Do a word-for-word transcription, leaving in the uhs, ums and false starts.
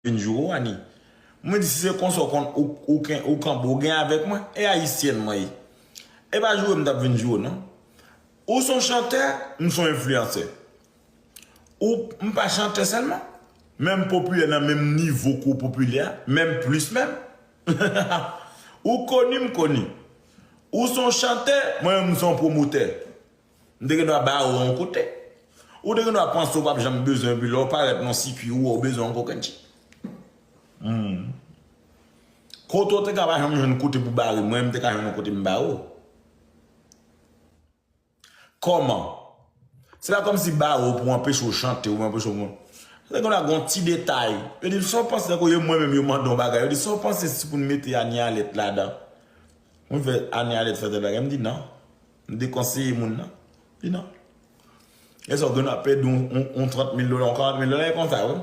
vin joure w, Annie. Mwen di, si se konsa w konn, ou, ou, ken- ou kanpe, ou gen avèk mwen, e ayisyèn mwen ye. E pa joure m t ap vin joure w, non. Ou se yon chantè, m se yon enfliyansè. Ou, m pa chantè sèlman, men m popilè nan menm nivo ke w popilè a, menm plis menm. Ou koni, m koni. Ou se yon chantè, mwen menm, m se yon pwomotè. M te gen dwa ba ou yon kote. Ou te gen dwa panse ou p ap janm bezwen, epi lè w parèt nan sikui ou, ou bezwen yon kokennchy. Hmm. Kote w te ka pa janm jwenn kote pou bare, mwen, m te ka jwenn yon kote m bare w. Kòman? Se pa kòmsi bare w pou anpeche w chante, ou anpeche w moun. Te gen dwa gen yon ti detay. Yo di, sa w panse, tankou yo, mwen menm, yo mande yon bagay. Yo di, sa w panse si pou n mete Annie Alerte ladan? Mwen fè Annie Alerte fè tèl bagay. M di, non. M dekonseye moun nan. Li non. E sa w gen ap pèdi yon, yon, yon trant mil dola, yon karant mil dola, e konsa, wi.